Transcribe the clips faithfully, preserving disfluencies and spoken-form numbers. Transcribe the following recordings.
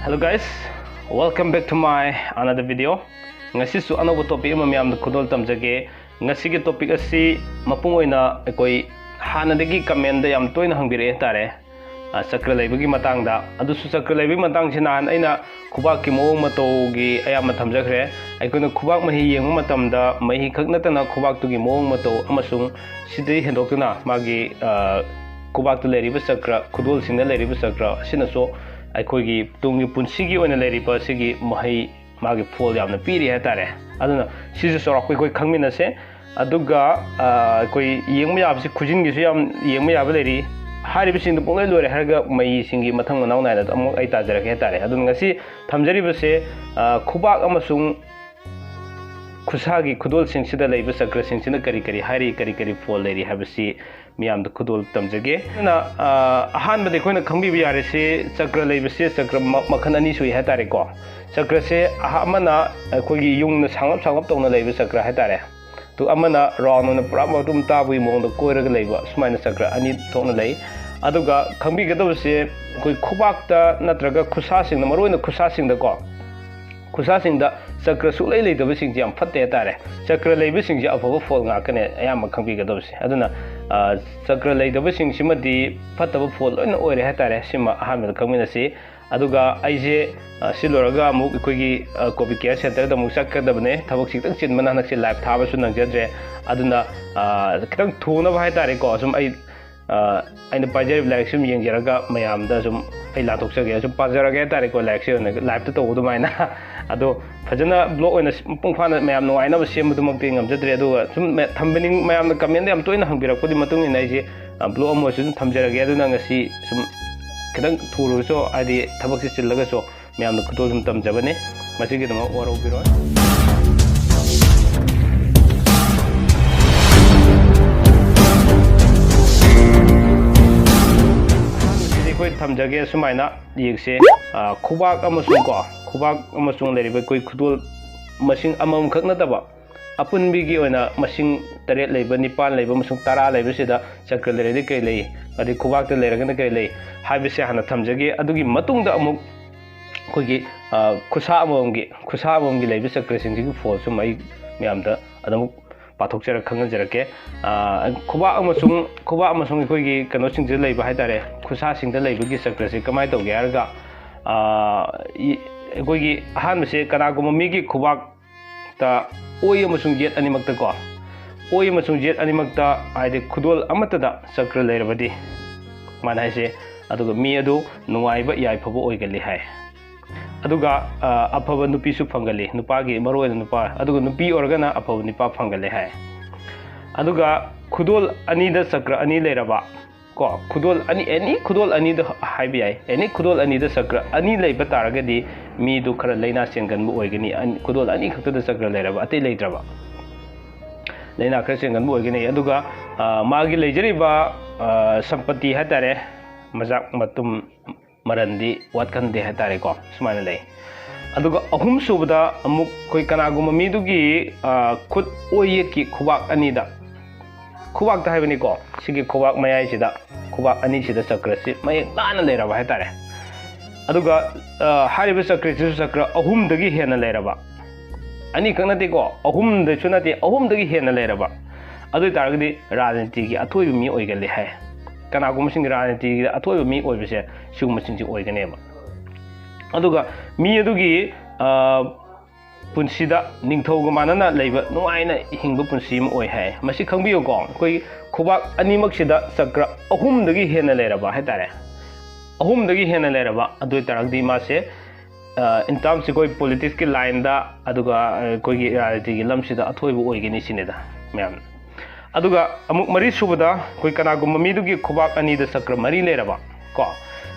Hello guys, welcome back to my another video. ꯉꯁꯤꯁꯨ ꯑꯅꯧꯕ topic ꯑꯃ ꯃꯌꯥꯝꯗ ꯈꯨꯗꯣꯜ ꯇꯝꯖꯒꯦ꯫ ꯉꯁꯤꯒꯤ topic ꯑꯁꯤ ꯃꯄꯨꯡ ꯑꯣꯏꯅ ꯑꯩꯈꯣꯏ ꯍꯥꯟꯅꯗꯒꯤ commentꯗ ꯌꯥꯝ ꯇꯣꯏꯅ ꯍꯪꯕꯤꯔꯛꯑꯦ ꯍꯥꯏꯇꯥꯔꯦ꯫ ꯑ, ꯆꯀ꯭ꯔ ꯂꯩꯕꯒꯤ ꯃꯇꯥꯡꯗ꯫ ꯑꯗꯨꯁꯨ ꯆꯀ꯭ꯔ ꯂꯩꯕꯒꯤ ꯃꯇꯥꯡꯁꯤ ꯅꯍꯥꯟ ꯑꯩꯅ ꯈꯨꯕꯥꯛꯀꯤ ꯃꯑꯣꯡ ꯃꯇꯧꯒꯤ ꯑꯌꯥꯝꯕ ꯊꯝꯖꯈ꯭ꯔꯦ꯫ ꯑꯩꯈꯣꯏꯅ ꯈꯨꯕꯥꯛ ꯃꯍꯤ ꯌꯦꯡꯕ ꯃꯇꯝꯗ ꯃꯍꯤ ꯈꯛ ꯅꯠꯇꯅ ꯈꯨꯕꯥꯛꯇꯨꯒꯤ ꯃꯑꯣꯡ ꯃꯇꯧ ꯑꯃꯁꯨꯡ ꯁꯤꯗꯒꯤ ꯍꯦꯟꯗꯣꯛꯇꯨꯅ ꯃꯥꯒꯤ, ꯑ, ꯈꯨꯕꯥꯛꯇ ꯂꯩꯔꯤꯕ ꯆꯀ꯭ꯔ, ꯈꯨꯗꯣꯜꯁꯤꯡꯗ ꯂꯩꯔꯤꯕ ꯆꯀ꯭ꯔ ꯑꯁꯤꯅꯁꯨ ꯑꯩꯈꯣꯏꯒꯤ ꯇꯨꯡꯒꯤ ꯄꯨꯟꯁꯤꯒꯤ ꯑꯣꯏꯅ ꯂꯩꯔꯤꯕ ꯁꯤꯒꯤ ꯃꯍꯩ, ꯃꯥꯒꯤ ꯐꯣꯜ ꯌꯥꯝꯅ ꯄꯤꯔꯤ ꯍꯥꯏꯇꯥꯔꯦ꯫ ꯑꯗꯨꯅ ꯁꯤꯁꯨ ꯆꯥꯎꯔꯥꯛꯄ ꯑꯩꯈꯣꯏ ꯈꯪꯃꯤꯟꯅꯁꯦ꯫ ꯑꯗꯨꯒ, ꯑ, ꯑꯩꯈꯣꯏ ꯌꯦꯡꯕ ꯌꯥꯕꯁꯤ ꯈꯨꯖꯤꯟꯒꯤꯁꯨ ꯌꯥꯝ ꯌꯦꯡꯕ ꯌꯥꯕ ꯂꯩꯔꯤ꯫ ꯍꯥꯏꯔꯤꯕꯁꯤꯡꯗꯣ ꯄꯨꯡꯂꯣꯏ ꯂꯣꯏꯔꯦ ꯍꯥꯏꯔꯒ ꯃꯍꯩꯁꯤꯡꯒꯤ ꯃꯊꯪ ꯃꯅꯥꯎ ꯅꯥꯏꯅ ꯑꯃꯨꯛ ꯑꯩ ꯇꯥꯖꯔꯛꯀꯦ ꯍꯥꯏꯇꯥꯔꯦ꯫ ꯑꯗꯨꯅ ꯉꯁꯤ ꯊꯝꯖꯔꯤꯕꯁꯦ, ꯑ, ꯈꯨꯕꯥꯛ ꯑꯃꯁꯨꯡ ꯈꯨꯁꯥꯒꯤ ꯈꯨꯗꯣꯜꯁꯤꯡꯁꯤꯗ ꯂꯩꯕ ꯆꯀ꯭ꯔꯁꯤꯡꯁꯤꯅ ꯀꯔꯤ ꯀꯔꯤ ꯍꯥꯏꯔꯤ, ꯀꯔꯤ ꯀꯔꯤ ꯐꯣꯜ ꯂꯩꯔꯤ ꯍꯥꯏꯕꯁꯤ ꯃꯤꯌꯥꯝꯗ ꯈꯨꯗꯣꯜ ꯇꯝꯖꯒꯦ꯫ ꯑꯗꯨꯅ, ꯑ, ꯑꯍꯥꯟꯕꯗ ꯑꯩꯈꯣꯏꯅ ꯈꯪꯕꯤꯕ ꯌꯥꯔꯤꯁꯤ ꯆꯀ꯭ꯔ ꯂꯩꯕꯁꯤ ꯆꯀ꯭ꯔ ꯃ-, ꯃꯈꯜ ꯑꯅꯤ ꯁꯨꯏ ꯍꯥꯏꯇꯥꯔꯦꯀꯣ꯫ ꯆꯀ꯭ꯔꯁꯦ ꯑꯍ-, ꯑꯃꯅ ꯑꯩꯈꯣꯏꯒꯤ ꯌꯨꯡꯅ ꯁꯥꯡꯂꯞ ꯁꯥꯡꯂꯞ ꯇꯧꯅ ꯂꯩꯕ ꯆꯀ꯭ꯔ ꯍꯥꯏꯇꯥꯔꯦ꯫ ꯑꯗꯨꯒ ꯑꯃꯅ round ꯑꯣꯏꯅ ꯄꯨꯔꯥ ꯃꯇꯨꯝ ꯇꯥꯕꯒꯤ ꯃꯑꯣꯡꯗ ꯀꯣꯏꯔꯒ ꯂꯩꯕ ꯁꯨꯃꯥꯏꯅ ꯆꯀ꯭ꯔ ꯑꯅꯤ ꯊꯣꯛꯅ ꯂꯩ꯫ ꯑꯗꯨꯒ ꯈꯪꯕꯤꯒꯗꯕꯁꯦ ꯑꯩꯈꯣꯏ ꯈꯨꯕꯥꯛꯇ ꯅꯠꯇ꯭ꯔꯒ ꯈꯨꯁꯥꯁꯤꯡꯗ, ꯃꯔꯨꯑꯣꯏꯅ ꯈꯨꯁꯥꯁꯤꯡꯗꯀꯣ, ꯈꯨꯁꯥꯁꯤꯡꯗ ꯆꯀ꯭ꯔ ꯁꯨꯛꯂꯩ ꯂꯩꯇꯕꯁꯤꯡꯁꯦ ꯌꯥꯝ ꯐꯠꯇꯦ ꯍꯥꯏꯇꯥꯔꯦ꯫ ꯆꯀ꯭ꯔ ꯂꯩꯕꯁꯤꯡꯁꯦ ꯑꯐꯕ ꯐꯣꯜ ꯉꯥꯛꯇꯅꯦ ꯑꯌꯥꯝꯕ ꯈꯪꯕꯤꯒꯗꯕꯁꯦ꯫ ꯑꯗꯨꯅ, ꯑ, ꯆꯀ꯭ꯔ ꯂꯩꯇꯕꯁꯤꯡꯁꯤꯃꯗꯤ ꯐꯠꯇꯕ ꯐꯣꯜ ꯂꯣꯏꯅ ꯑꯣꯏꯔꯦ ꯍꯥꯏꯇꯥꯔꯦ꯫ ꯁꯤꯃ ꯑꯍꯥꯟꯕꯗ ꯈꯪꯃꯤꯟꯅꯁꯤ꯫ ꯑꯗꯨꯒ ꯑꯩꯁꯦ, ꯑ, ꯁꯤ ꯂꯣꯏꯔꯒ ꯑꯃꯨꯛ ꯑꯩꯈꯣꯏꯒꯤ, ꯑ, COVID care centreꯗ ꯑꯃꯨꯛ ꯆꯠꯀꯗꯕꯅꯦ꯫ ꯊꯕꯛꯁꯤ ꯈꯤꯇꯪ ꯆꯤꯟꯕꯅ ꯍꯟꯗꯛꯁꯦ live ꯊꯥꯕꯁꯨ ꯅꯪꯖꯗ꯭ꯔꯦ꯫ ꯑꯗꯨꯅ, ꯑ, ꯈꯤꯇꯪ ꯊꯨꯅꯕ ꯍꯥꯏꯇꯥꯔꯦꯀꯣ, ꯁꯨꯝ ꯑꯩ, ꯑ, ꯑꯩꯅ ꯄꯥꯏꯖꯔꯤꯕ ꯂꯥꯏꯔꯤꯛꯁꯤ ꯁꯨꯝ ꯌꯦꯡꯖꯔꯒ ꯃꯌꯥꯝꯗ ꯁꯨꯝ ꯑꯩ ꯂꯥꯟꯊꯣꯛꯆꯒꯦ, ꯁꯨꯝ ꯄꯥꯖꯔꯒꯦ ꯍꯥꯏꯇꯥꯔꯦꯀꯣ, ꯂꯥꯏꯔꯤꯛꯁꯤ ꯑꯣꯏꯅ liveꯇ ꯇꯧꯕ ꯑꯗꯨꯃꯥꯏꯅ꯫ ꯑꯗꯣ ꯐꯖꯅ vlog ꯑꯣꯏꯅ ꯃꯄꯨꯡ ꯐꯥꯅ ꯃꯌꯥꯝ ꯅꯨꯡꯉꯥꯏꯅꯕ ꯁꯦꯝꯕꯗꯨꯃꯛꯇꯤ ꯉꯝꯖꯗ꯭ꯔꯦ꯫ ꯑꯗꯨꯒ ꯁꯨꯝ ꯃ-, ꯊꯝꯕꯤꯅꯤꯡ-, ꯃꯌꯥꯝꯅ commentꯗ ꯌꯥꯝ ꯇꯣꯏꯅ ꯍꯪꯕꯤꯔꯛꯄꯒꯤ ꯃꯇꯨꯡ ꯏꯟꯅ ꯑꯩꯁꯦ, ꯑ, vlog ꯑꯃ ꯑꯣꯏꯔꯁꯨ ꯑꯗꯨꯝ ꯊꯝꯖꯔꯒꯦ꯫ ꯑꯗꯨꯅ ꯉꯁꯤ ꯁꯨꯝ ꯈꯤꯇꯪ ꯊꯨꯔꯁꯨ, ꯍꯥꯏꯗꯤ ꯊꯕꯛꯁꯦ ꯆꯤꯜꯂꯒꯁꯨ, ꯃꯌꯥꯝꯅ ꯈꯨꯗꯣꯜ ꯁꯨꯝ ꯇꯝꯖꯕꯅꯤ꯫ ꯃꯁꯤꯒꯤꯗꯃꯛ ꯋꯥꯔꯧꯕꯤꯔꯣꯏ꯫ ꯑꯍꯥꯟꯕꯁꯤꯗꯤ ꯑꯩꯈꯣꯏ ꯊꯝꯖꯒꯦ ꯁꯨꯃꯥꯏꯅ ꯌꯦꯡꯁꯦ꯫ ꯑ, ꯈꯨꯕꯥꯛ ꯑꯃꯁꯨꯡ ꯀꯣ, ꯈꯨꯕꯥꯛ ꯑꯃꯁꯨꯡ ꯂꯩꯔꯤꯕ ꯑꯩꯈꯣꯏ ꯈꯨꯗꯣꯜ ꯃꯁꯤꯡ ꯑꯃꯃꯝꯈꯛ ꯅꯠꯇꯕ, ꯑꯄꯨꯟꯕꯤꯒꯤ ꯑꯣꯏꯅ ꯃꯁꯤꯡ ꯇꯔꯦꯠ ꯂꯩꯕ, ꯅꯤꯄꯥꯟ ꯂꯩꯕ ꯑꯃꯁꯨꯡ ꯇꯔꯥ ꯂꯩꯕꯁꯤꯗ ꯆꯀ꯭ꯔ ꯂꯩꯔꯗꯤ ꯀꯔꯤ ꯂꯩ, ꯑꯗꯩ ꯈꯨꯕꯥꯛꯇ ꯂꯩꯔꯒꯅ ꯀꯔꯤ ꯂꯩ ꯍꯥꯏꯕꯁꯦ ꯍꯥꯟꯅ ꯊꯝꯖꯒꯦ꯫ ꯑꯗꯨꯒꯤ ꯃꯇꯨꯡꯗ ꯑꯃꯨꯛ ꯑꯩꯈꯣꯏꯒꯤ ꯈꯨꯠꯁꯥ ꯑꯃꯃꯝꯒꯤ ꯈꯨꯠꯁꯥ ꯑꯃꯃꯝꯒꯤ ꯂꯩꯕ ꯆꯀ꯭ꯔꯁꯤꯡꯁꯤꯒꯤ ꯐꯣꯜꯁꯨ ꯑꯩ ꯃꯌꯥꯝꯗ ꯑꯗꯨꯃꯛ ꯄꯥꯊꯣꯛꯆꯔꯒ ꯈꯪꯍꯟꯖꯔꯛꯀꯦ꯫ ꯈꯨꯕꯥꯛ ꯑꯃꯁꯨꯡ ꯈꯨꯕꯥꯛ ꯑꯃꯁꯨꯡ ꯑꯩꯈꯣꯏꯒꯤ ꯀꯩꯅꯣꯁꯤꯡꯁꯤꯗ ꯂꯩꯕ ꯍꯥꯏ ꯇꯥꯔꯦ, ꯈꯨꯠꯁꯥꯁꯤꯡꯗ ꯂꯩꯕꯒꯤ ꯆꯀ꯭ꯔꯁꯦ ꯀꯃꯥꯏꯅ ꯇꯧꯒꯦ ꯍꯥꯏꯔꯒ, ꯑꯩꯈꯣꯏꯒꯤ ꯑꯍꯥꯟꯕꯁꯦ ꯀꯅꯥꯒꯨꯝꯕ ꯃꯤꯒꯤ ꯈꯨꯕꯥꯛꯇ ꯑꯣꯏ ꯑꯃꯁꯨꯡ ꯌꯦꯠ ꯑꯅꯤꯃꯛꯇꯀꯣ, ꯑꯣꯏ ꯑꯃꯁꯨꯡ ꯌꯦꯠ ꯑꯅꯤꯃꯛꯇ, ꯍꯥꯏꯗꯤ ꯈꯨꯗꯣꯜ ꯑꯃꯠꯇꯗ ꯆꯀ꯭ꯔ ꯂꯩꯔꯕꯗꯤ, ꯃꯥꯅ ꯍꯥꯏꯁꯦ, ꯑꯗꯨꯒ ꯃꯤ ꯑꯗꯨ ꯅꯨꯡꯉꯥꯏꯕ ꯌꯥꯏꯐꯕ ꯑꯣꯏꯒꯜꯂꯤ ꯍꯥꯏ꯫ ꯑꯗꯨꯒ ꯑꯐꯕ ꯅꯨꯄꯤꯁꯨ ꯐꯪꯒꯜꯂꯤ, ꯅꯨꯄꯥꯒꯤ ꯃꯔꯨꯑꯣꯏꯅ ꯅꯨꯄꯥ, ꯑꯗꯨꯒ ꯅꯨꯄꯤ ꯑꯣꯏꯔꯒꯅ ꯑꯐꯕ ꯅꯨꯄꯥ ꯐꯪꯒꯜꯂꯤ ꯍꯥꯏ꯫ ꯑꯗꯨꯒ ꯈꯨꯗꯣꯜ ꯑꯅꯤꯗ ꯆꯀ꯭ꯔ ꯑꯅꯤ ꯂꯩꯔꯕ ꯀꯣ, ꯈꯨꯗꯣꯜ ꯑꯅꯤ, ꯑꯦꯅꯤ ꯈꯨꯗꯣꯜ ꯑꯅꯤꯗ ꯍꯥꯏꯕ ꯌꯥꯏ, ꯑꯦꯅꯤ ꯈꯨꯗꯣꯜ ꯑꯅꯤꯗ ꯆꯀ꯭ꯔ ꯑꯅꯤ ꯂꯩꯕ ꯇꯥꯔꯒꯗꯤ ꯃꯤꯗꯨ ꯈꯔ ꯂꯥꯏꯅꯥ ꯆꯦꯟꯒꯟꯕ ꯑꯣꯏꯒꯅꯤ꯫ ꯈꯨꯗꯣꯜ ꯑꯅꯤ ꯈꯛꯇꯗ ꯆꯀ꯭ꯔ ꯂꯩꯔꯕ, ꯑꯇꯩ ꯂꯩꯇ꯭ꯔꯕ, ꯂꯥꯏꯅꯥ ꯈꯔ ꯆꯦꯟꯒꯟꯕ ꯑꯣꯏꯒꯅꯤ꯫ ꯑꯗꯨꯒ ꯃꯥꯒꯤ ꯂꯩꯖꯔꯤꯕ ꯁꯝꯄꯇꯤ ꯍꯥꯏ ꯇꯥꯔꯦ, ꯃꯆꯥꯛ ꯃꯇꯨꯝ ꯃꯔꯟꯗꯤ ꯋꯥꯠꯀꯟꯗꯦ ꯍꯥꯏ ꯇꯥꯔꯦꯀꯣ, ꯁꯨꯃꯥꯏꯅ ꯂꯩ꯫ ꯑꯗꯨꯒ ꯑꯍꯨꯝꯁꯨꯕꯗ ꯑꯃꯨꯛ ꯑꯩꯈꯣꯏ ꯀꯅꯥꯒꯨꯝꯕ ꯃꯤꯗꯨꯒꯤ ꯈꯨꯠ ꯑꯣꯏ ꯌꯦꯠꯀꯤ ꯈꯨꯕꯥꯛ ꯑꯅꯤꯗ, ꯈꯨꯕꯥꯛꯇ ꯍꯥꯏꯕꯅꯤꯀꯣ, ꯁꯤꯒꯤ ꯈꯨꯕꯥꯛ ꯃꯌꯥꯏꯁꯤꯗ, ꯈꯨꯕꯥꯛ ꯑꯅꯤꯁꯤꯗ ꯆꯀ꯭ꯔꯁꯤ ꯃꯌꯦꯛ ꯂꯥꯅ ꯂꯩꯔꯕ ꯍꯥꯏ ꯇꯥꯔꯦ꯫ ꯑꯗꯨꯒ ꯍꯥꯏꯔꯤꯕ ꯆꯀ꯭ꯔꯁꯤꯁꯨ ꯆꯀ꯭ꯔ ꯑꯍꯨꯝꯗꯒꯤ ꯍꯦꯟꯅ ꯂꯩꯔꯕ, ꯑꯅꯤꯈꯛ ꯅꯠꯇꯦꯀꯣ, ꯑꯍꯨꯝꯗꯁꯨ ꯅꯠꯇꯦ, ꯑꯍꯨꯝꯗꯒꯤ ꯍꯦꯟꯅ ꯂꯩꯔꯕ, ꯑꯗꯨ ꯑꯣꯏ ꯇꯥꯔꯒꯗꯤ ꯔꯥꯖꯅꯤꯇꯤꯒꯤ ꯑꯊꯣꯏꯕ ꯃꯤ ꯑꯣꯏꯒꯜꯂꯤ ꯍꯥꯏ꯫ ꯀꯅꯥꯒꯨꯝꯕꯁꯤꯡꯒꯤ ꯔꯥꯖꯅꯤꯇꯤꯒꯤ ꯑꯊꯣꯏꯕ ꯃꯤ ꯑꯣꯏꯕꯁꯦ ꯁꯤꯒꯨꯝꯕꯁꯤꯡꯁꯤ ꯑꯣꯏꯒꯅꯦꯕ꯫ ꯑꯗꯨꯒ ꯃꯤ ꯑꯗꯨꯒꯤ ꯄꯨꯟꯁꯤꯗ ꯅꯤꯡꯊꯧꯒ ꯃꯥꯟꯅꯅ ꯂꯩꯕ ꯅꯨꯡꯉꯥꯏꯅ ꯍꯤꯡꯕ ꯄꯨꯟꯁꯤ ꯑꯃ ꯑꯣꯏ ꯍꯥꯏ꯫ ꯃꯁꯤ ꯈꯪꯕꯤꯌꯨꯀꯣ, ꯑꯩꯈꯣꯏ ꯈꯨꯕꯥꯛ ꯑꯅꯤꯃꯛꯁꯤꯗ ꯆꯀ꯭ꯔ ꯑꯍꯨꯝꯗꯒꯤ ꯍꯦꯟꯅ ꯂꯩꯔꯕ ꯍꯥꯏ ꯇꯥꯔꯦ, ꯑꯍꯨꯝꯗꯒꯤ ꯍꯦꯟꯅ ꯂꯩꯔꯕ, ꯑꯗꯨ ꯑꯣꯏ ꯇꯥꯔꯒꯗꯤ ꯃꯥꯁꯦ ꯏꯟ ꯇꯥꯔꯝꯁ ꯑꯩꯈꯣꯏ ꯄꯣꯂꯤꯇꯤꯛꯁꯀꯤ ꯂꯥꯏꯟꯗ, ꯑꯗꯨꯒ ꯑꯩꯈꯣꯏꯒꯤ ꯔꯥꯖꯅꯤꯇꯤꯒꯤ ꯂꯝꯁꯤꯗ ꯑꯊꯣꯏꯕ ꯑꯣꯏꯒꯅꯤ ꯁꯤꯅꯤꯗ ꯃꯌꯥꯝ꯫ ꯑꯗꯨꯒ ꯑꯃꯨꯛ ꯃꯔꯤ ꯁꯨꯕꯗ ꯑꯩꯈꯣꯏ ꯀꯅꯥꯒꯨꯝꯕ ꯃꯤꯗꯨꯒꯤ ꯈꯨꯕꯥꯛ ꯑꯅꯤꯗ ꯆꯀ꯭ꯔ ꯃꯔꯤ ꯂꯩꯔꯕ ꯀꯣ,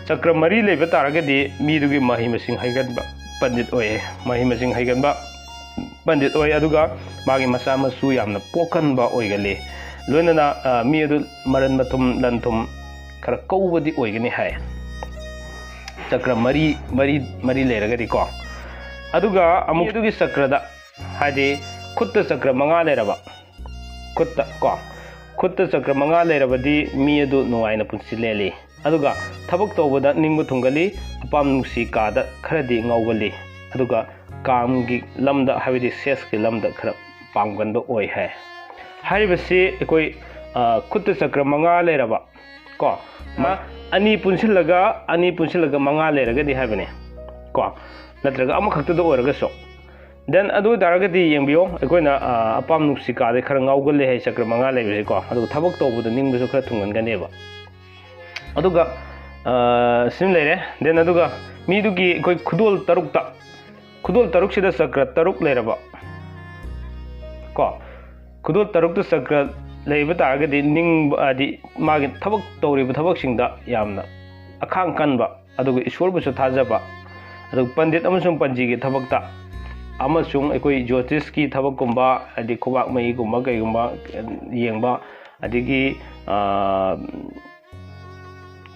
ꯆꯀ꯭ꯔ ꯃꯔꯤ ꯂꯩꯕ ꯇꯥꯔꯒꯗꯤ ꯃꯤꯗꯨꯒꯤ ꯃꯍꯩ ꯃꯁꯤꯡ ꯍꯩꯒꯟꯕ ꯄꯟꯗꯤꯠ ꯑꯣꯏꯌꯦ꯫ ꯃꯍꯩ ꯃꯁꯤꯡ ꯍꯩꯒꯟꯕ ꯄꯟꯗꯤꯠ ꯑꯣꯏ, ꯑꯗꯨꯒ ꯃꯥꯒꯤ ꯃꯆꯥ ꯃꯁꯨ ꯌꯥꯝꯅ ꯄꯣꯛꯍꯟꯕ ꯑꯣꯏꯒꯜꯂꯤ꯫ ꯂꯣꯏꯅꯅ ꯃꯤ ꯑꯗꯨ ꯃꯔꯟ ꯃꯊꯨꯝ ꯂꯟ ꯊꯨꯝ ꯈꯔ ꯀꯧꯕꯗꯤ ꯑꯣꯏꯒꯅꯤ ꯍꯥꯏ, ꯆꯀ꯭ꯔ ꯃꯔꯤ ꯃꯔꯤ ꯃꯔꯤ ꯂꯩꯔꯒꯗꯤꯀꯣ꯫ ꯑꯗꯨꯒ ꯑꯃꯨꯛ ꯑꯗꯨꯒꯤ ꯆꯀ꯭ꯔꯗ, ꯍꯥꯏꯗꯤ ꯈꯨꯠꯇ ꯆꯀ꯭ꯔ ꯃꯉꯥ ꯂꯩꯔꯕ, ꯈꯨꯠꯇ ꯀꯣ, ꯈꯨꯠꯇ ꯆꯀ꯭ꯔ ꯃꯉꯥ ꯂꯩꯔꯕꯗꯤ ꯃꯤ ꯑꯗꯨ ꯅꯨꯡꯉꯥꯏꯅ ꯄꯨꯟꯁꯤ ꯂꯦꯜꯂꯤ꯫ ꯑꯗꯨꯒ ꯊꯕꯛ ꯇꯧꯕꯗ ꯅꯤꯡꯕ ꯊꯨꯡꯒꯜꯂꯤ, ꯑꯄꯥꯝ ꯅꯨꯡꯁꯤ ꯀꯥꯗ ꯈꯔꯗꯤ ꯉꯥꯎꯒꯜꯂꯤ, ꯑꯗꯨꯒ ꯀꯥꯝꯒꯤ ꯂꯝꯗ, ꯍꯥꯏꯕꯗꯤ ꯁꯦꯛꯁꯀꯤ ꯂꯝꯗ ꯈꯔ ꯄꯥꯝꯒꯟꯕ ꯑꯣꯏ ꯍꯥꯏ꯫ ꯍꯥꯏꯔꯤꯕꯁꯤ ꯑꯩꯈꯣꯏ, ꯑ, ꯈꯨꯠꯇ ꯆꯀ꯭ꯔ ꯃꯉꯥ ꯂꯩꯔꯕ ꯀꯣ, ꯃ-, ꯑꯅꯤ ꯄꯨꯟꯁꯤꯜꯂꯒ, ꯑꯅꯤ ꯄꯨꯟꯁꯤꯜꯂꯒ ꯃꯉꯥ ꯂꯩꯔꯒꯗꯤ ꯍꯥꯏꯕꯅꯦ ꯀꯣ, ꯅꯠꯇ꯭ꯔꯒ ꯑꯃꯈꯛꯇꯗ ꯑꯣꯏꯔꯒꯁꯨ꯫ Then ꯑꯗꯨ ꯑꯣꯏ ꯇꯥꯔꯒꯗꯤ ꯌꯦꯡꯕꯤꯌꯣ, ꯑꯩꯈꯣꯏꯅ, ꯑ, ꯑꯄꯥꯝ ꯅꯨꯡꯁꯤ ꯀꯥꯗꯩ ꯈꯔ ꯉꯥꯎꯒꯜꯂꯦ ꯍꯥꯏ ꯆꯀ꯭ꯔ ꯃꯉꯥ ꯂꯩꯕꯁꯦꯀꯣ, ꯑꯗꯨꯒ ꯊꯕꯛ ꯇꯧꯕꯗ ꯅꯤꯡꯕꯁꯨ ꯈꯔ ꯊꯨꯡꯒꯟꯒꯅꯦꯕ꯫ ꯑꯗꯨꯒ, ꯑ, ꯁꯤꯃ ꯂꯩꯔꯦ꯫ Then ꯑꯗꯨꯒ ꯃꯤꯗꯨꯒꯤ ꯑꯩꯈꯣꯏ ꯈꯨꯗꯣꯜ ꯇꯔꯨꯛꯇ, ꯈꯨꯗꯣꯜ ꯇꯔꯨꯛꯁꯤꯗ ꯆꯀ꯭ꯔ ꯇꯔꯨꯛ ꯂꯩꯔꯕ ꯀꯣ, ꯈꯨꯗꯣꯜ ꯇꯔꯨꯛꯇ ꯆꯀ꯭ꯔ ꯂꯩꯕ ꯇꯥꯔꯒꯗꯤ ꯅꯤꯡꯕ, ꯍꯥꯏꯗꯤ ꯃꯥꯒꯤ ꯊꯕꯛ ꯇꯧꯔꯤꯕ ꯊꯕꯛꯁꯤꯡꯗ ꯌꯥꯝꯅ ꯑꯈꯥꯡ ꯀꯟꯕ, ꯑꯗꯨꯒ ꯏꯁꯣꯔꯕꯨꯁꯨ ꯊꯥꯖꯕ, ꯑꯗꯨꯒ ꯄꯟꯗꯤꯠ ꯑꯃꯁꯨꯡ ꯄꯟꯖꯤꯒꯤ ꯊꯕꯛꯇ, ꯑꯃꯁꯨꯡ ꯑꯩꯈꯣꯏ ꯖꯣꯇꯤꯁꯀꯤ ꯊꯕꯛꯀꯨꯝꯕ, ꯍꯥꯏꯗꯤ ꯈꯨꯕꯥꯛ ꯃꯍꯤꯒꯨꯝꯕ ꯀꯩꯒꯨꯝꯕ ꯌꯦꯡꯕ, ꯑꯗꯒꯤ, ꯑ,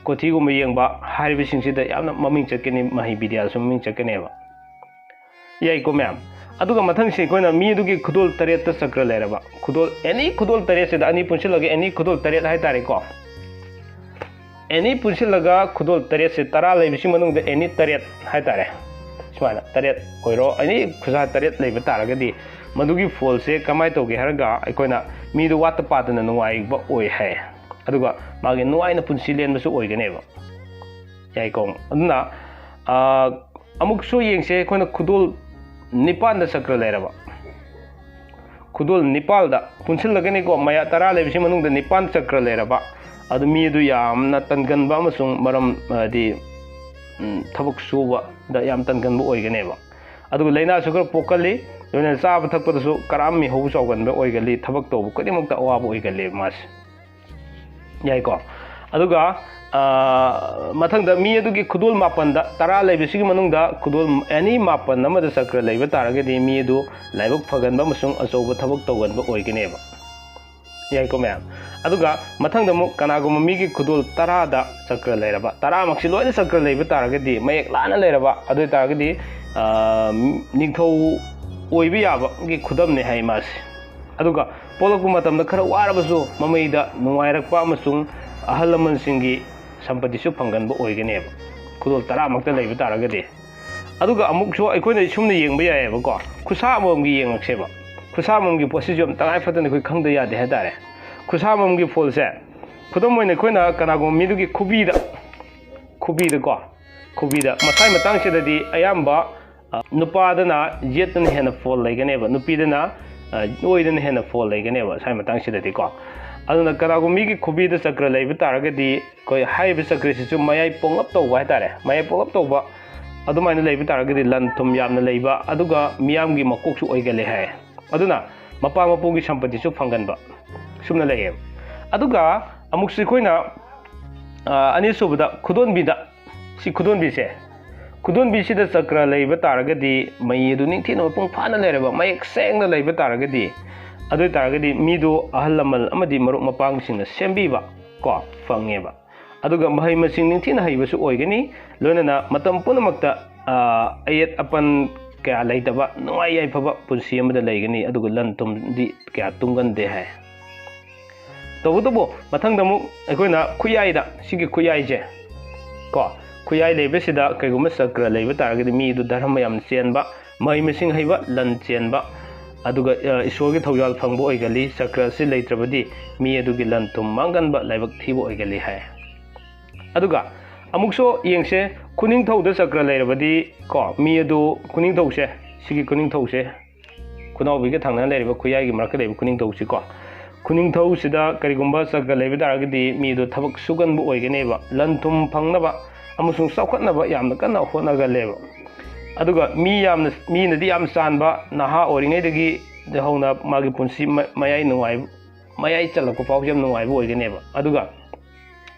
ꯀꯣꯊꯤꯒꯨꯝꯕ ꯌꯦꯡꯕ ꯍꯥꯏꯔꯤꯕꯁꯤꯡꯁꯤꯗ ꯌꯥꯝꯅ ꯃꯃꯤꯡ ꯆꯠꯀꯅꯤ, ꯃꯍꯩ ꯕꯤꯗ꯭ꯌꯥꯗꯁꯨ ꯃꯃꯤꯡ ꯆꯠꯀꯅꯦꯕ꯫ ꯌꯥꯏꯀꯣ ꯃꯌꯥꯝ? ꯑꯗꯨꯒ ꯃꯊꯪꯁꯤ ꯑꯩꯈꯣꯏꯅ ꯃꯤ ꯑꯗꯨꯒꯤ ꯈꯨꯗꯣꯜ ꯇꯔꯦꯠꯇ ꯆꯀ꯭ꯔ ꯂꯩꯔꯕ, ꯈꯨꯗꯣꯜ, any ꯈꯨꯗꯣꯜ ꯇꯔꯦꯠꯁꯤꯗ, ꯑꯅꯤ ꯄꯨꯟꯁꯤꯜꯂꯒ any ꯈꯨꯗꯣꯜ ꯇꯔꯦꯠ ꯍꯥꯏꯇꯥꯔꯦꯀꯣ꯫ Any ꯄꯨꯟꯁꯤꯜꯂꯒ ꯈꯨꯗꯣꯜ ꯇꯔꯦꯠꯁꯦ, ꯇꯔꯥ ꯂꯩꯕꯁꯤ ꯃꯅꯨꯡꯗ any ꯇꯔꯦꯠ ꯍꯥꯏꯇꯥꯔꯦ, ꯁꯨꯃꯥꯏꯅ ꯇꯔꯦꯠ ꯑꯣꯏꯔꯣ, any ꯈꯨꯖꯥ ꯇꯔꯦꯠ ꯂꯩꯕ ꯇꯥꯔꯒꯗꯤ ꯃꯗꯨꯒꯤ ꯐꯣꯜꯁꯦ ꯀꯃꯥꯏꯅ ꯇꯧꯒꯦ ꯍꯥꯏꯔꯒ ꯑꯩꯈꯣꯏꯅ ꯃꯤꯗꯨ ꯋꯥꯠꯇ ꯄꯥꯗꯅ ꯅꯨꯡꯉꯥꯏꯕ ꯑꯣꯏ ꯍꯥꯏ, ꯑꯗꯨꯒ ꯃꯥꯒꯤ ꯅꯨꯡꯉꯥꯏꯅ ꯄꯨꯟꯁꯤ ꯂꯦꯟꯕꯁꯨ ꯑꯣꯏꯒꯅꯦꯕ꯫ ꯌꯥꯏꯀꯣ? ꯑꯗꯨꯅ, ꯑ, ꯑꯃꯨꯛꯁꯨ ꯌꯦꯡꯁꯦ, ꯑꯩꯈꯣꯏꯅ ꯈꯨꯗꯣꯜ ꯅꯤꯄꯥꯟꯗ ꯆꯀ꯭ꯔ ꯂꯩꯔꯕ, ꯈꯨꯗꯣꯜ ꯅꯤꯄꯥꯜꯗ ꯄꯨꯟꯁꯤꯜꯂꯒꯅꯤꯀꯣ, ꯃꯌꯥ ꯇꯔꯥ ꯂꯩꯕꯁꯤ ꯃꯅꯨꯡꯗ ꯅꯤꯄꯥꯟ ꯆꯀ꯭ꯔ ꯂꯩꯔꯕ, ꯑꯗꯨ ꯃꯤ ꯑꯗꯨ ꯌꯥꯝꯅ ꯇꯟꯒꯟꯕ ꯑꯃꯁꯨꯡ ꯃꯔꯝ, ꯍꯥꯏꯗꯤ, ꯎꯝ, ꯊꯕꯛ ꯁꯨꯕꯗ ꯌꯥꯝ ꯇꯟꯒꯟꯕ ꯑꯣꯏꯒꯅꯦꯕ꯫ ꯑꯗꯨꯒ ꯂꯥꯏꯅꯥꯁꯨ ꯈꯔ ꯄꯣꯛꯀꯜꯂꯤ, ꯂꯣꯏꯅꯅ ꯆꯥꯕ ꯊꯛꯄꯗꯁꯨ ꯀꯔꯥꯝ ꯃꯤꯍꯧ ꯆꯥꯎꯒꯟꯕ ꯑꯣꯏꯒꯜꯂꯤ, ꯊꯕꯛ ꯇꯧꯕ ꯈꯨꯗꯤꯡꯃꯛꯇ ꯑꯋꯥꯕ ꯑꯣꯏꯒꯜꯂꯦꯕ ꯃꯥꯁꯦ꯫ ꯌꯥꯏꯀꯣ? ꯑꯗꯨꯒ, ꯑ, ꯃꯊꯪꯗ ꯃꯤ ꯑꯗꯨꯒꯤ ꯈꯨꯗꯣꯜ ꯃꯥꯄꯟꯗ, ꯇꯔꯥ ꯂꯩꯕꯁꯤꯒꯤ ꯃꯅꯨꯡꯗ ꯈꯨꯗꯣꯜ any ꯃꯥꯄꯟ ꯑꯃꯗ ꯆꯀ꯭ꯔ ꯂꯩꯕ ꯇꯥꯔꯒꯗꯤ ꯃꯤ ꯑꯗꯨ ꯂꯥꯏꯕꯛ ꯐꯒꯟꯕ ꯑꯃꯁꯨꯡ ꯑꯆꯧꯕ ꯊꯕꯛ ꯇꯧꯒꯟꯕ ꯑꯣꯏꯒꯅꯦꯕ꯫ ꯌꯥꯏꯀꯣ ꯃꯌꯥꯝ? ꯑꯗꯨꯒ ꯃꯊꯪꯗ ꯑꯃꯨꯛ ꯀꯅꯥꯒꯨꯝꯕ ꯃꯤꯒꯤ ꯈꯨꯗꯣꯜ ꯇꯔꯥꯗ ꯆꯀ꯭ꯔ ꯂꯩꯔꯕ, ꯇꯔꯥꯃꯛꯁꯤ ꯂꯣꯏꯅ ꯆꯀ꯭ꯔ ꯂꯩꯕ ꯇꯥꯔꯒꯗꯤ, ꯃꯌꯦꯛ ꯂꯥꯅ ꯂꯩꯔꯕ, ꯑꯗꯨ ꯑꯣꯏ ꯇꯥꯔꯒꯗꯤ, ꯑ, ꯅꯤꯡꯊꯧ ꯑꯣꯏꯕ ꯌꯥꯕꯒꯤ ꯈꯨꯗꯝꯅꯦ ꯍꯥꯏ ꯃꯥꯁꯦ꯫ ꯑꯗꯨꯒ ꯄꯣꯛꯂꯛꯄ ꯃꯇꯝꯗ ꯈꯔ ꯋꯥꯔꯕꯁꯨ ꯃꯃꯩꯗ ꯅꯨꯡꯉꯥꯏꯔꯛꯄ ꯑꯃꯁꯨꯡ ꯑꯍꯜ ꯂꯃꯟꯁꯤꯡꯒꯤ ꯁꯝꯄꯇꯤꯁꯨ ꯐꯪꯒꯟꯕ ꯑꯣꯏꯒꯅꯦꯕ, ꯈꯨꯗꯣꯜ ꯇꯔꯥꯃꯛꯇ ꯂꯩꯕ ꯇꯥꯔꯒꯗꯤ꯫ ꯑꯗꯨꯒ ꯑꯃꯨꯛꯁꯨ ꯑꯩꯈꯣꯏꯅ ꯁꯨꯝꯅ ꯌꯦꯡꯕ ꯌꯥꯏꯑꯕꯀꯣ, ꯈꯨꯠꯁꯥ ꯑꯃꯃꯝꯒꯤ ꯌꯦꯡꯉꯛꯁꯦꯕ꯫ ꯈꯨꯠꯁꯥ ꯑꯃꯃꯝꯒꯤ ꯄꯣꯠꯁꯤꯁꯨ ꯌꯥꯝ ꯇꯉꯥꯏ ꯐꯗꯅ ꯑꯩꯈꯣꯏ ꯈꯪꯗ ꯌꯥꯗꯦ ꯍꯥꯏꯇꯥꯔꯦ꯫ ꯈꯨꯠꯁꯥ ꯑꯃꯃꯝꯒꯤ ꯐꯣꯜꯁꯦ, ꯈꯨꯗꯝ ꯑꯣꯏꯅ ꯑꯩꯈꯣꯏꯅ ꯀꯅꯥꯒꯨꯝꯕ ꯃꯤꯗꯨꯒꯤ ꯈꯨꯕꯤꯗ, ꯈꯨꯕꯤꯗꯀꯣ, ꯈꯨꯕꯤꯗ ꯃꯁꯥꯏ ꯃꯇꯥꯡꯁꯤꯗꯗꯤ ꯑꯌꯥꯝꯕ, ꯑ, ꯅꯨꯄꯥꯗꯅ ꯌꯦꯠꯇꯅ ꯍꯦꯟꯅ ꯐꯣꯜ ꯂꯩꯒꯅꯦꯕ, ꯅꯨꯄꯤꯗꯅ, ꯑ, ꯑꯣꯏꯗꯅ ꯍꯦꯟꯅ ꯐꯣꯜ ꯂꯩꯒꯅꯦꯕ ꯁꯥꯏ ꯃꯇꯥꯡꯁꯤꯗꯗꯤꯀꯣ꯫ ꯑꯗꯨꯅ ꯀꯅꯥꯒꯨꯝꯕ ꯃꯤꯒꯤ ꯈꯨꯕꯤꯗ ꯆꯀ꯭ꯔ ꯂꯩꯕ ꯇꯥꯔꯒꯗꯤ, ꯑꯩꯈꯣꯏ ꯍꯥꯏꯔꯤꯕ ꯆꯀ꯭ꯔꯁꯤꯁꯨ ꯃꯌꯥꯏ ꯄꯣꯡꯂꯞ ꯇꯧꯕ ꯍꯥꯏꯇꯥꯔꯦ, ꯃꯌꯥꯏ ꯄꯣꯡꯂꯞ ꯇꯧꯕ ꯑꯗꯨꯃꯥꯏꯅ ꯂꯩꯕ ꯇꯥꯔꯒꯗꯤ ꯂꯟ ꯊꯨꯝ ꯌꯥꯝꯅ ꯂꯩꯕ, ꯑꯗꯨꯒ ꯃꯤꯌꯥꯝꯒꯤ ꯃꯀꯣꯛꯁꯨ ꯑꯣꯏꯒꯜꯂꯦ ꯍꯥꯏ꯫ ꯑꯗꯨꯅ ꯃꯄꯥ ꯃꯄꯨꯒꯤ ꯁꯝꯄꯇꯤꯁꯨ ꯐꯪꯒꯟꯕ, ꯁꯨꯝꯅ ꯂꯩꯌꯦꯕ꯫ ꯑꯗꯨꯒ ꯑꯃꯨꯛꯁꯨ ꯑꯩꯈꯣꯏꯅ, ꯑ, ꯑꯅꯤꯁꯨꯕꯗ ꯈꯨꯗꯣꯟꯕꯤꯗ, ꯁꯤ ꯈꯨꯗꯣꯟꯕꯤꯁꯦ, ꯈꯨꯗꯣꯟꯕꯤꯁꯤꯗ ꯆꯀ꯭ꯔ ꯂꯩꯕ ꯇꯥꯔꯒꯗꯤ, ꯃꯩ ꯑꯗꯨ ꯅꯤꯡꯊꯤꯅ ꯃꯄꯨꯡ ꯐꯥꯅ ꯂꯩꯔꯕ, ꯃꯌꯦꯛ ꯁꯦꯡꯅ ꯂꯩꯕ ꯇꯥꯔꯒꯗꯤ, ꯑꯗꯨ ꯑꯣꯏ ꯇꯥꯔꯒꯗꯤ ꯃꯤꯗꯨ ꯑꯍꯜ ꯂꯃꯟ ꯑꯃꯗꯤ ꯃꯔꯨꯞ ꯃꯄꯥꯡꯁꯤꯡꯅ ꯁꯦꯝꯕꯤꯕ ꯀꯣ ꯐꯪꯉꯦꯕ꯫ ꯑꯗꯨꯒ ꯃꯍꯩ ꯃꯁꯤꯡ ꯅꯤꯡꯊꯤꯅ ꯍꯩꯕꯁꯨ ꯑꯣꯏꯒꯅꯤ, ꯂꯣꯏꯅꯅ ꯃꯇꯝ ꯄꯨꯝꯅꯃꯛꯇ, ꯑ, ꯑꯌꯦꯠ ꯑꯄꯟ ꯀꯌꯥ ꯂꯩꯇꯕ ꯅꯨꯡꯉꯥꯏ ꯌꯥꯏꯐꯕ ꯄꯨꯟꯁꯤ ꯑꯃꯗ ꯂꯩꯒꯅꯤ, ꯑꯗꯨꯒ ꯂꯟ ꯊꯨꯝꯗꯤ ꯀꯌꯥ ꯇꯨꯡꯒꯟꯗꯦ ꯍꯥꯏ꯫ ꯇꯧꯕꯇꯕꯨ ꯃꯊꯪꯗ ꯑꯃꯨꯛ ꯑꯩꯈꯣꯏꯅ ꯈꯨꯌꯥꯏꯗ, ꯁꯤꯒꯤ ꯈꯨꯌꯥꯏꯁꯦ ꯀꯣ, ꯈꯨꯌꯥꯏ ꯂꯩꯕꯁꯤꯗ ꯀꯩꯒꯨꯝꯕ ꯆꯀ꯭ꯔ ꯂꯩꯕ ꯇꯥꯔꯒꯗꯤ ꯃꯤꯗꯨ ꯙꯔꯃ ꯌꯥꯝꯅ ꯆꯦꯟꯕ, ꯃꯍꯩ ꯃꯁꯤꯡ ꯍꯩꯕ, ꯂꯟ ꯆꯦꯟꯕ, ꯑꯗꯨꯒ, ꯑ, ꯏꯁꯣꯔꯒꯤ ꯊꯧꯖꯥꯜ ꯐꯪꯕ ꯑꯣꯏꯒꯜꯂꯤ꯫ ꯆꯀ꯭ꯔ ꯑꯁꯤ ꯂꯩꯇ꯭ꯔꯕꯗꯤ ꯃꯤ ꯑꯗꯨꯒꯤ ꯂꯟ ꯊꯨꯝ ꯃꯥꯡꯒꯟꯕ, ꯂꯥꯏꯕꯛ ꯊꯤꯕ ꯑꯣꯏꯒꯜꯂꯤ ꯍꯥꯏ꯫ ꯑꯗꯨꯒ ꯑꯃꯨꯛꯁꯨ ꯌꯦꯡꯁꯦ, ꯈꯨꯅꯤꯡꯊꯧꯗ ꯆꯀ꯭ꯔ ꯂꯩꯔꯕꯗꯤ ꯀꯣ, ꯃꯤ ꯑꯗꯨ, ꯈꯨꯅꯤꯡꯊꯧꯁꯦ, ꯁꯤꯒꯤ ꯈꯨꯅꯤꯡꯊꯧꯁꯦ, ꯈꯨꯅꯥꯎꯕꯤꯒ ꯊꯪꯅꯅ ꯂꯩꯔꯤꯕ ꯈꯨꯌꯥꯏꯒꯤ ꯃꯔꯛꯇ ꯂꯩꯔꯤꯕ ꯈꯨꯅꯤꯡꯊꯧꯁꯤꯀꯣ, ꯈꯨꯅꯤꯡꯊꯧꯁꯤꯗ ꯀꯔꯤꯒꯨꯝꯕ ꯆꯀ꯭ꯔ ꯂꯩꯕ ꯇꯥꯔꯒꯗꯤ ꯃꯤꯗꯣ ꯊꯕꯛ ꯁꯨꯒꯟꯕ ꯑꯣꯏꯒꯅꯦꯕ, ꯂꯟ ꯊꯨꯝ ꯐꯪꯅꯕ ꯑꯃꯁꯨꯡ ꯆꯥꯎꯈꯠꯅꯕ ꯌꯥꯝꯅ ꯀꯟꯅ ꯍꯣꯠꯅꯒꯜꯂꯦꯕ꯫ ꯑꯗꯨꯒ ꯃꯤ ꯌꯥꯝꯅ, ꯃꯤꯅꯗꯤ ꯌꯥꯝ ꯆꯥꯟꯕ, ꯅꯍꯥ ꯑꯣꯏꯔꯤꯉꯩꯗꯒꯤ ꯍꯧꯅ ꯃꯥꯒꯤ ꯄꯨꯟꯁꯤ ꯃ-, ꯃꯌꯥꯏ ꯅꯨꯡꯉꯥꯏ-, ꯃꯌꯥꯏ ꯆꯜꯂꯛꯄ ꯐꯥꯎꯁꯦ ꯌꯥꯝ ꯅꯨꯡꯉꯥꯏꯕ ꯑꯣꯏꯒꯅꯦꯕ꯫ ꯑꯗꯨꯒ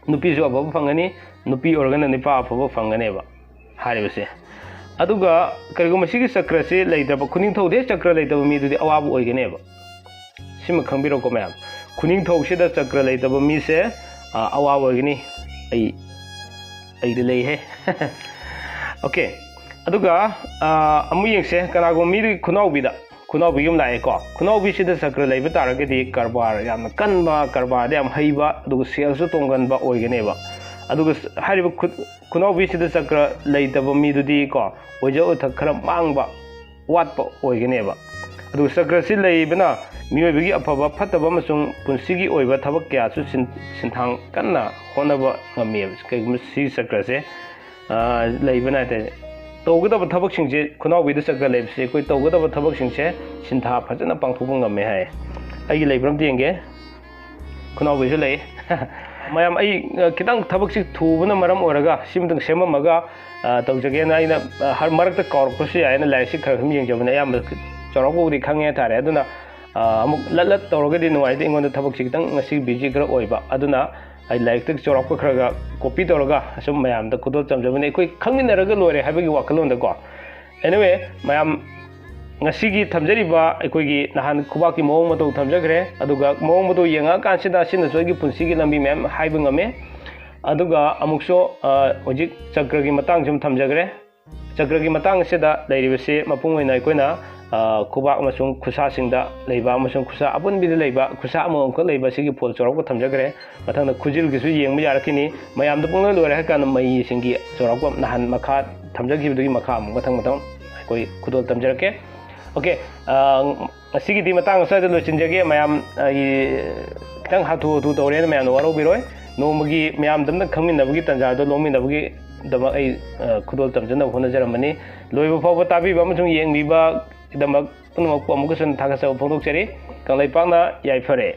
ꯅꯨꯄꯤꯁꯨ ꯑꯐꯕ ꯐꯪꯒꯅꯤ, ꯅꯨꯄꯤ ꯑꯣꯏꯔꯒꯅ ꯅꯨꯄꯥ ꯑꯐꯕ ꯐꯪꯒꯅꯦꯕ ꯍꯥꯏꯔꯤꯕꯁꯦ꯫ ꯑꯗꯨꯒ ꯀꯔꯤꯒꯨꯝꯕ ꯁꯤꯒꯤ ꯆꯀ꯭ꯔꯁꯤ ꯂꯩꯇꯕ, ꯈꯨꯅꯤꯡꯊꯧꯗ ꯍꯦꯛ ꯆꯀ꯭ꯔ ꯂꯩꯇꯕ ꯃꯤꯗꯨꯗꯤ ꯑꯋꯥꯕ ꯑꯣꯏꯒꯅꯦꯕ꯫ ꯁꯤꯃ ꯈꯪꯕꯤꯔꯣꯀꯣ ꯃꯌꯥꯝ, ꯈꯨꯅꯤꯡꯊꯧꯁꯤꯗ ꯆꯀ꯭ꯔ ꯂꯩꯇꯕ ꯃꯤꯁꯦ, ꯑ, ꯑꯋꯥꯕ ꯑꯣꯏꯒꯅꯤ꯫ ꯑꯩ, ꯑꯩꯗꯤ ꯂꯩꯍꯦ꯫ ꯑꯣꯀꯦ꯫ ꯑꯗꯨꯒ, ꯑ, ꯑꯃꯨꯛ ꯌꯦꯡꯁꯦ, ꯀꯅꯥꯒꯨꯝꯕ ꯃꯤꯗꯨꯒꯤ ꯈꯨꯅꯥꯎꯕꯤꯗ, ꯈꯨꯅꯥꯎꯕꯤ ꯑꯃ ꯂꯥꯛꯑꯦꯀꯣ, ꯈꯨꯅꯥꯎꯕꯤꯁꯤꯗ ꯆꯀ꯭ꯔ ꯂꯩꯕ ꯇꯥꯔꯒꯗꯤ ꯀꯔꯕꯥꯔ ꯌꯥꯝꯅ ꯀꯟꯕ, ꯀꯔꯕꯥꯔꯗ ꯌꯥꯝ ꯍꯩꯕ, ꯑꯗꯨꯒ ꯁꯦꯜꯁꯨ ꯇꯣꯡꯒꯟꯕ ꯑꯣꯏꯒꯅꯦꯕ꯫ ꯑꯗꯨꯒ ꯍꯥꯏꯔꯤꯕ ꯈꯨꯠ ꯈꯨꯅꯥꯎꯕꯤꯁꯤꯗ ꯆꯀ꯭ꯔ ꯂꯩꯇꯕ ꯃꯤꯗꯨꯗꯤ ꯀꯣ, ꯑꯣꯏꯖ ꯑꯣꯏꯊꯛ ꯈꯔ ꯃꯥꯡꯕ, ꯋꯥꯠꯄ ꯑꯣꯏꯒꯅꯦꯕ꯫ ꯑꯗꯨꯒ ꯆꯀ꯭ꯔꯁꯤ ꯂꯩꯕꯅ ꯃꯤꯑꯣꯏꯕꯒꯤ ꯑꯐꯕ ꯐꯠꯇꯕ ꯑꯃꯁꯨꯡ ꯄꯨꯟꯁꯤꯒꯤ ꯑꯣꯏꯕ ꯊꯕꯛ ꯀꯌꯥꯁꯨ ꯁꯤꯟ- ꯁꯤꯟꯊꯥꯡ ꯀꯟꯅ ꯍꯣꯠꯅꯕ ꯉꯝꯃꯦꯕ꯫ ꯀꯩꯒꯨꯝꯕ ꯁꯤ ꯆꯀ꯭ꯔꯁꯦ, ꯑ, ꯂꯩꯕꯅ ꯍꯥꯏꯇꯥꯔꯦ, ꯇꯧꯒꯗꯕ ꯊꯕꯛꯁꯤꯡꯁꯦ, ꯈꯨꯅꯥꯎꯕꯤꯗ ꯆꯀ꯭ꯔ ꯂꯩꯕꯁꯦ, ꯑꯩꯈꯣꯏ ꯇꯧꯒꯗꯕ ꯊꯕꯛꯁꯤꯡꯁꯦ ꯁꯤꯟꯊꯥ ꯐꯖꯅ ꯄꯥꯡꯊꯣꯛꯄ ꯉꯝꯃꯦ ꯍꯥꯏ꯫ ꯑꯩꯒꯤ ꯂꯩꯕ꯭ꯔꯥ ꯑꯝꯇ ꯌꯦꯡꯒꯦ꯫ ꯈꯨꯅꯥꯎꯕꯤꯁꯨ ꯂꯩ꯫ ꯃꯌꯥꯝ, ꯑꯩ, ꯑ, ꯈꯤꯇꯪ ꯊꯕꯛꯁꯤ ꯊꯨꯕꯅ ꯃꯔꯝ ꯑꯣꯏꯔꯒ ꯁꯤꯃꯇꯪ ꯁꯦꯝꯃꯝꯃꯒ, ꯑ, ꯇꯧꯖꯒꯦꯅ ꯑꯩꯅ, ꯑ, ꯍꯔ-, ꯃꯔꯛꯇ ꯀꯥꯎꯔꯛꯄꯁꯨ ꯌꯥꯏꯅ ꯂꯥꯏꯔꯤꯛꯁꯤ ꯈꯔ ꯁꯨꯝ ꯌꯦꯡꯖꯕꯅꯦ꯫ ꯑꯌꯥꯝꯕ ꯆꯥꯎꯔꯥꯛꯄꯕꯨꯗꯤ ꯈꯪꯉꯦ ꯍꯥꯏꯇꯥꯔꯦ꯫ ꯑꯗꯨꯅ, ꯑ, ꯑꯃꯨꯛ ꯂꯠ ꯂꯠ ꯇꯧꯔꯒꯗꯤ ꯅꯨꯡꯉꯥꯏꯇꯦ꯫ ꯑꯩꯉꯣꯟꯗ ꯊꯕꯛꯁꯤ ꯈꯤꯇꯪ ꯉꯁꯤ busy ꯈꯔ ꯑꯣꯏꯕ꯫ ꯑꯗꯨꯅ ꯑꯩ ꯂꯥꯏꯔꯤꯛꯇ ꯆꯥꯎꯔꯥꯛꯄ ꯈꯔꯒ copy ꯇꯧꯔꯒ ꯑꯁꯨꯝ ꯃꯌꯥꯝꯗ ꯈꯨꯗꯣꯜ ꯇꯝꯖꯕꯅꯤ꯫ ꯑꯩꯈꯣꯏ ꯈꯪꯃꯤꯟꯅꯔꯒ ꯂꯣꯏꯔꯦ ꯍꯥꯏꯕꯒꯤ ꯋꯥꯈꯜꯂꯣꯟꯗꯀꯣ꯫ Anyway, ꯃꯌꯥꯝ, ꯉꯁꯤꯒꯤ ꯊꯝꯖꯔꯤꯕ ꯑꯩꯈꯣꯏꯒꯤ ꯅꯍꯥꯟ ꯈꯨꯕꯥꯛꯀꯤ ꯃꯑꯣꯡ ꯃꯇꯧ ꯊꯝꯖꯈ꯭ꯔꯦ, ꯑꯗꯨꯒ ꯃꯑꯣꯡ ꯃꯇꯧ ꯌꯦꯡꯉꯛꯑꯀꯥꯟꯁꯤꯗ ꯑꯁꯤꯅꯁꯨ ꯑꯩꯒꯤ ꯄꯨꯟꯁꯤꯒꯤ ꯂꯝꯕꯤ ꯃꯌꯥꯝ ꯍꯥꯏꯕ ꯉꯝꯃꯦ꯫ ꯑꯗꯨꯒ ꯑꯃꯨꯛꯁꯨ, ꯑ, ꯍꯧꯖꯤꯛ ꯆꯀ꯭ꯔꯒꯤ ꯃꯇꯥꯡꯁꯤ ꯑꯃ ꯊꯝꯖꯈ꯭ꯔꯦ꯫ ꯆꯀ꯭ꯔꯒꯤ ꯃꯇꯥꯡ ꯑꯁꯤꯗ ꯂꯩꯔꯤꯕꯁꯤ ꯃꯄꯨꯡ ꯑꯣꯏꯅ ꯑꯩꯈꯣꯏꯅ, ꯑ, ꯈꯨꯕꯥꯛ ꯑꯃꯁꯨꯡ ꯈꯨꯠꯁꯥꯁꯤꯡꯗ ꯂꯩꯕ ꯑꯃꯁꯨꯡ ꯈꯨꯠꯁꯥ ꯑꯄꯨꯟꯕꯤꯗ ꯂꯩꯕ, ꯈꯨꯠꯁꯥ ꯑꯃꯃꯝꯈꯛ ꯂꯩꯕ ꯑꯁꯤꯒꯤ ꯐꯣꯜ ꯆꯥꯎꯔꯥꯛꯄ ꯊꯝꯖꯈ꯭ꯔꯦ꯫ ꯃꯊꯪꯗ ꯈꯨꯖꯤꯜꯒꯤꯁꯨ ꯌꯦꯡꯕ ꯌꯥꯔꯛꯈꯤꯅꯤ꯫ ꯃꯌꯥꯝꯗ ꯄꯨꯡꯂꯣꯏ ꯂꯣꯏꯔꯦ ꯍꯥꯏ ꯀꯥꯟꯗ ꯃꯩꯁꯤꯡꯒꯤ ꯆꯥꯎꯔꯥꯛꯄ ꯅꯍꯥꯟ ꯃꯈꯥ ꯊꯝꯖꯈꯤꯕꯗꯨꯒꯤ ꯃꯈꯥ ꯑꯃꯨꯛ ꯃꯊꯪ ꯃꯊꯪ ꯑꯩꯈꯣꯏ ꯈꯨꯗꯣꯜ ꯇꯝꯖꯔꯛꯀꯦ꯫ Okay, ꯑ, ꯉꯁꯤꯒꯤꯗꯤ ꯃꯇꯥꯡ ꯑꯁ꯭ꯋꯥꯏꯗ ꯂꯣꯏꯁꯤꯟꯖꯒꯦ꯫ ꯃꯌꯥꯝ, ꯑꯩ ꯈꯤꯇꯪ ꯍꯥꯊꯨ ꯍꯥꯊꯨ ꯇꯧꯔꯦꯅ ꯃꯌꯥꯝꯅ ꯋꯥꯔꯧꯕꯤꯔꯣꯏ꯫ ꯅꯣꯡꯃꯒꯤ ꯃꯌꯥꯝꯗ ꯑꯝꯇ ꯈꯪꯃꯤꯟꯅꯕꯒꯤ ꯇꯥꯟꯖꯥꯗꯣ ꯂꯧꯃꯤꯟꯅꯕꯒꯤꯗꯃꯛ ꯑꯩ, ꯑ, ꯈꯨꯗꯣꯜ ꯇꯝꯖꯅꯕ ꯍꯣꯠꯅꯖꯔꯝꯕꯅꯤ꯫ ꯂꯣꯏꯕ ꯐꯥꯎꯕ ꯇꯥꯕꯤꯕ ꯑꯃꯁꯨꯡ ꯌꯦꯡꯕꯤꯕꯒꯤꯗꯃꯛ ꯄꯨꯝꯅꯃꯛꯄꯨ ꯑꯃꯨꯛꯀꯁꯨ ꯍꯟꯅ ꯊꯥꯒꯠꯆꯕ ꯐꯣꯡꯗꯣꯛꯆꯔꯤ꯫ ꯀꯪꯂꯩꯄꯥꯛꯅ ꯌꯥꯏꯐꯔꯦ꯫